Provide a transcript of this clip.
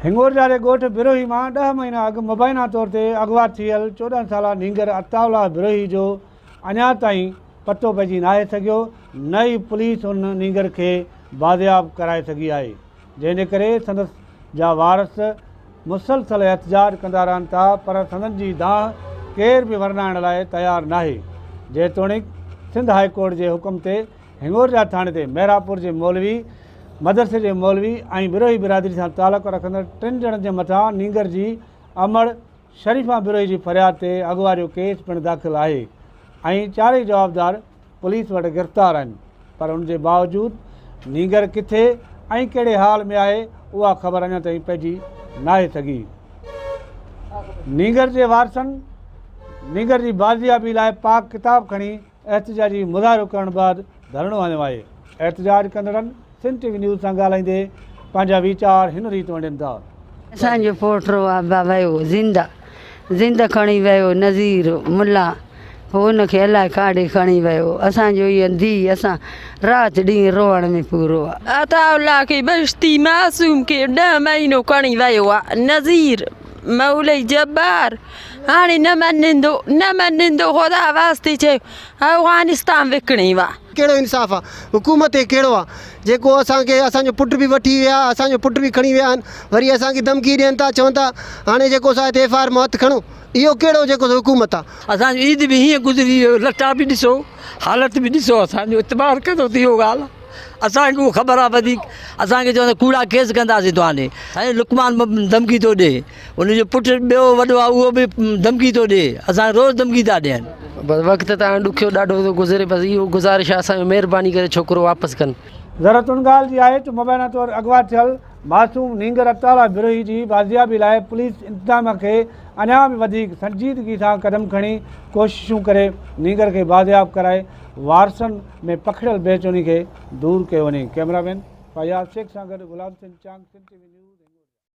هنڱورجا جي ڳوٺ بروهي مان ڏهه مهينا اڳ مبينا طور تي اغوا ٿيل 14 سالا نينگر عطاء الله بروهي جو اڃا تائين پتو پئجي ناهي سگهيو نه ئي پوليس ان نينگر کي بازياب ڪرائي سگهي آهي جنهن جي ڪري سندس جا وارث مسلسل احتجاج ڪندا رهن ٿا پر سندن جي دانهن ڪير به ورنائڻ لاء تيار ناهي جيتوڻيڪ سنڌ هاء ڪورٽ جي حڪم تي هنڱورجا ٿاڻي تي محرابپور جي مولوي، مدرسي جي مولوي ۽ بروهي برادري سان تعلق رکندڙ ٽن ڄڻن جي مٿان نينگر جي امڙ شريفان بروهي جي فرياد تي اغوا جو ڪيس پڻ داخل آهي ۽ چارئي جوابدار پوليس وٽ گرفتار آهن پر ان جي باوجود نينگر ڪٿي ۽ ڪهڙي حال ۾ آهي اها خبر اڃا تائين پئجي ناهي سگهي. نينگر جي وارثن نينگر جي بازيابي لاء پاڪ ڪتاب کڻي احتجاجي مظاهرو ڪرڻ بعد ڌرڻو هنيو آهي. احتجاج ڪندڙن سنڌ ٽي وي نيوز سان ڳالهائيندي پنهنجا ويچار هن ريت ونڊين ٿا. اسان جو پوٽو ابا ويو زنده زنده کڻي ويو نذير ملا پوء ان کي الائي ڪاڏي کڻي ويو اسان جو اها ڌيء اسان رات ڏينهن روئڻ ۾ پورو آ. عطاء الله کي بهشتي معصوم کي ڏهه مهينو کڻي ويو آ نذير مولوي جبار هاڻي نه مڃيندو نه مڃيندو خدا واسطي چيو افغانستان وڪڻي وا. ڪهڙو انصاف آ حڪومت هي ڪهڙو آ جيڪو اسان کي اسان جو پٽ به وٺي ويا اسان جو پٽ به کڻي ويا آهن وري اسان کي ڌمڪي ڏين ٿا چون ٿا هاڻي جيڪو سا هتي ايف I R مان هٿ کڻو اهو ڪهڙو جيڪو سو حڪومت آ. اسان جي عيد به هيئن گذري ويو لٽا به ڏسو حالت به ڏسو اسان جو اعتبار ڪندو ته اهو ڳالهه اسان کي اهو خبر آ وڌيڪ اسان کي چوندا ڪوڙا ڪيس ڪنداسين توهان ڏي سائين لقمان ڌمڪي ٿو ڏي ان جو پٽ ٻيو وڏو آ اهو به ڌمڪي ٿو ڏي اسان کي روز ڌمڪي ٿا ڏين. بس وقت ته هاڻي ڏکيو ڏاڍو ٿو گذري بس اهو گذارش آ اسان جو مهرباني ڪري ڇوڪرو واپس ڪن. ضرورت ان ڳالهه جي آهي ته مبينا طور اغوا ٿيل معصوم نينگر عطاء بروهي جي بازيابي لاء پوليس انتظاميا کي اڃا به وڌيڪ سنجيدگي سان قدم کڻي ڪوششون ڪري نينگر کي بازياب ڪرائي وارثن ۾ پکڙيل بيچيني کي دور ڪيو وڃي ڪئميرا مين فياض شيخ سان گڏ Ghulam Hussain Chang Sindh T V news.